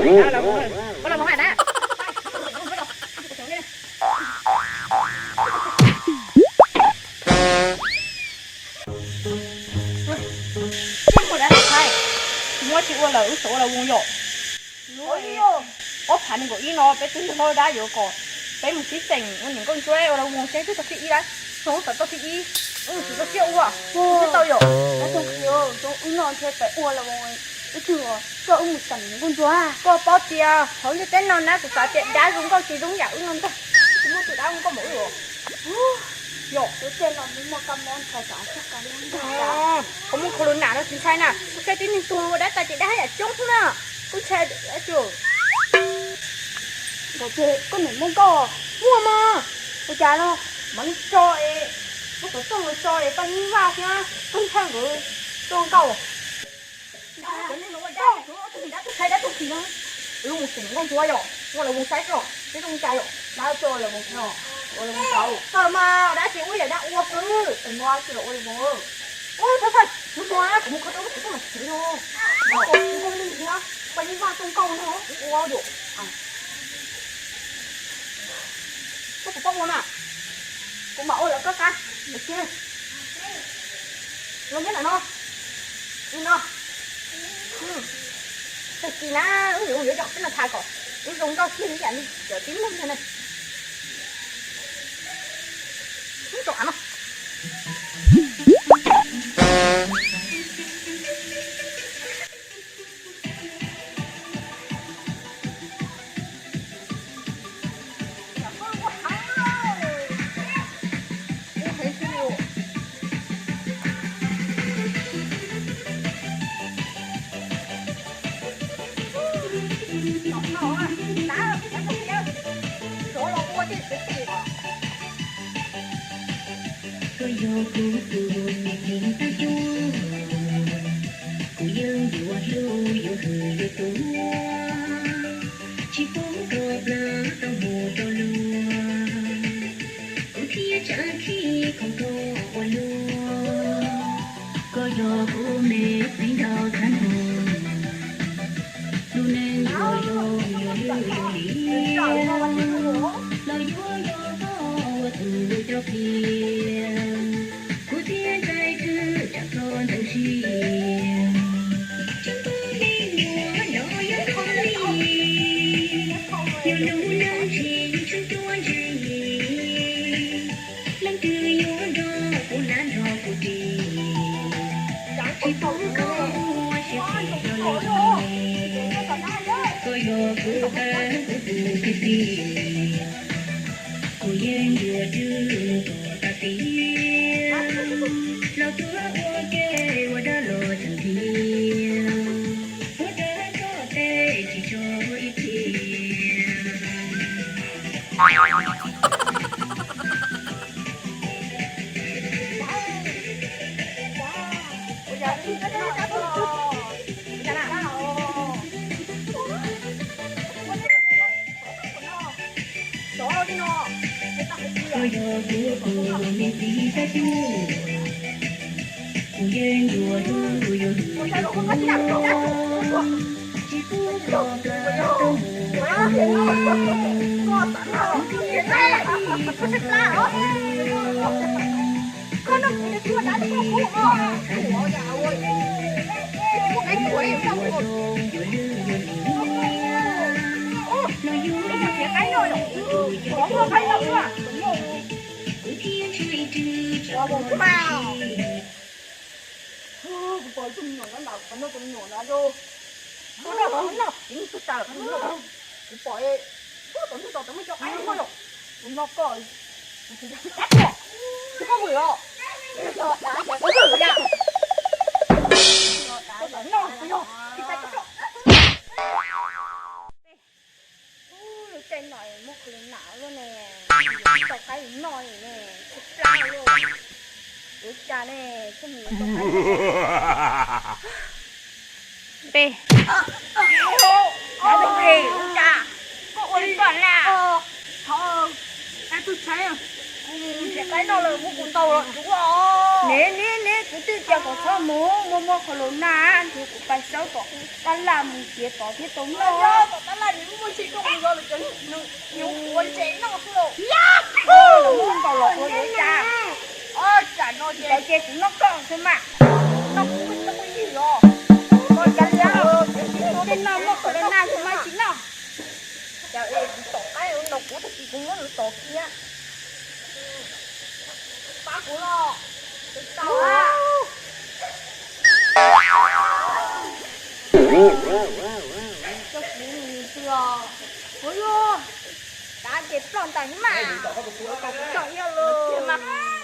Ua la voos na. Muab tsis ua lawm wb xav ua la voos yom. Ob phav nees nkaum ib no peb twb yog dab yuav kom peb mus sib xeem ua niam nkauj ntsuab ua la voos seb twb tau thib ib lawm. Xyoo xav tau thib ib, wb tsis tau siab ua, tsis tau yom. Dab Tooj Khis, wb no ntshe peb ua la voos ib tug koj wb mus xeem niam nkauj ntsuab. Koj paub tias hauv ntiaj teb no na kuv xav tias dab zoo nkauj tsis zoo yam wb no ntag. Tsis muaj tus dab zoo nkauj npaum wb os. Yog tus tej los muaj kab mob ntshai tsam txog kab mob ntag. Koj muaj corona no tsis ntshai na, kuv saib tib neeg tuag ua dab tas ces dab haj yam coob xwb na. Kuv ntshai dab tsi? Ntawd ces koj niam muaj nkauj? Muaj mas. Ua cas no mam li tso es muab cov tooj los tso es paj yeeb vaj thiab koj ntshai nkawd tso nkauj. Dab Tooj Khis no, wb mus xeem nkauj ntsuab yom, ua la voos saib xwb, saib zoo li cas yom. Dab tso la voos no, ua la voos tau. Tawm mas dab tsis ua yam dab ua xwb. Ua tsis los ua la voos. Ua txhob txhawj, mus mus kuv mus kho tau lub txiv tooj los txiv no. Ua li thiab, paj yeeb vaj tso nkauj no, ua yom. Koj puas paub ua mas? Kuv mam ua lawm koj qab. Los nyob ntawm no. Li no. Tag kis na wb yuav mus yuav cov peb no tham kom wb zoo nkauj kiag li yam li cov tib neeg ntag na. Wb rau av no. Koj yog kuv tus me txiv tab cuab, kuv yeej yuav hlub yuav hwm yuav tuav, tsis pub koj plab tau mus rau luag. Kuv thiaj tsa khij khoom koj ua luaj, koj yog kuv me txiv nraug tag nrho. Lub neej yuav zoo yuav lwj yuav liam, los yuav nrog koj ua tus coj plig. Kuv thiaj ntshai tsam koj ntxeev siab. Tseeb peb me nyuam nrog yuav kho li, yog lub neej tsis tshua ntseeg. Leej twg yuav nrog kuv hlab nrog kuv ris, tsis pub koj ua siab phem rau leej twg. Koj yog kuv tag kuv tus kwv tij, kuv yeej yuav tswj koj tas tiam. Los tuav ua ke ua dab los tseem tiag, tuav rawv koj tej tsis tso ib tiam. Koj yog kuv tus me txiv tab cuab, kuv yeej yuav hlub yuav hwm koj, tsis pub koj plab tau mus rau luag. Kuv thiaj ntxeev siab tag nrho. Koj noj kuv cov tshuaj dab tsi koj pub os. Kuv yeej yuav zoo yuav lwj yuav liam, los yuav nrog koj ua tus coj plig. Kuv thiaj ntshai tsam koj ntxeev siab. Kuv pom ib tug me nyuam nyob ntawd, kuv noj tus me nyuam ntawd, kuv noj tau noj, kuv noj tau noj, kuv pom, kuv tom ntug tod twb muaj cov qaib noj yom, kuv noj koj, kuv tsis, tsis koj vwm os, kuv vwm yom, kuv tom noj kuv yog tsis tau koj. Ub, lub caij no muaj corona luaj ne, tsis tau qaib noj li ne, tsis plab li. Ua cas ne, txoj mus tau qaib noj. Pe, ua cas koj ua li koj na? Thov, tus tshais, Neb, neb, neb, kuv twb tias kom txhob mus, muaj muaj qhov laus nag, nrhiav kuv pais saib tom tab laj mus nrhiav tod thiaj tau noj. Tom tab laj nws muaj ntsis zoo yog lawv cov nws ua ntses noj xwb los. Los muaj npaum los ua yuav cas. Cov ces kuv noj koj xwb mas. Noj kuv tsis tau ib yig los. Koj cov liab, tej no muaj qhov laus nag kuv mas tsis noj. Cas es kuv tom qab no kuv tag kis kuv muab nws tom kiag. Pab kuv los, kuv tau a. Coj kuv mus twg os? Ua luaj, kav ces ploj ntais mas. Tsom yog los mas.